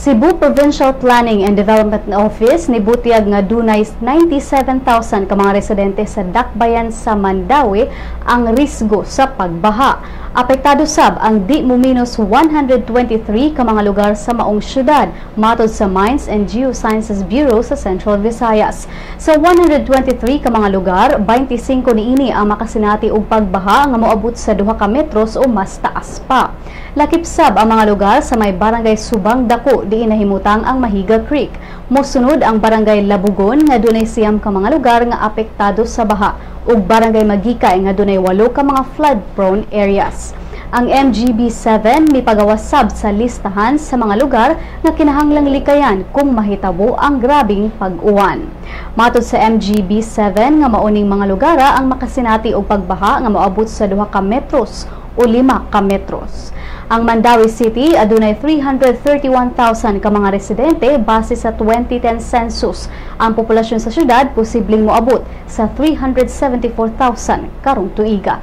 Cebu Provincial Planning and Development Office nibutyag nga dunay 97,000 ka mga residente sa dakbayan sa Mandaue ang risgo sa pagbaha. Apektado sab ang di muminos 123 ka mga lugar sa maong syudad, matod sa Mines and Geosciences Bureau sa Central Visayas. Sa 123 ka mga lugar, 25 niini ang makasinati og pagbaha nga moabot sa 2 ka metros o mas taas pa. Lakip sab ang mga lugar sa may Barangay Subang Dako, diin nahimutang ang Mahiga Creek. Mosunod ang Barangay Labugon nga dunay 9 ka mga lugar nga apektado sa baha ug Barangay Maguikay nga dunay 8 ka mga flood-prone areas. Ang MGB7 mipagawas sab sa listahan sa mga lugar nga kinahanglang likayan kung mahitabo ang grabing pag-uwan. Matod sa MGB7 nga mauning mga lugar ang makasinati og pagbaha nga moabot sa 2 ka metros o 5 ka metros. Ang Mandaue City adunay 331,000 ka mga residente base sa 2010 census. Ang populasyon sa syudad posibleng moabot sa 374,000 karong tuiga.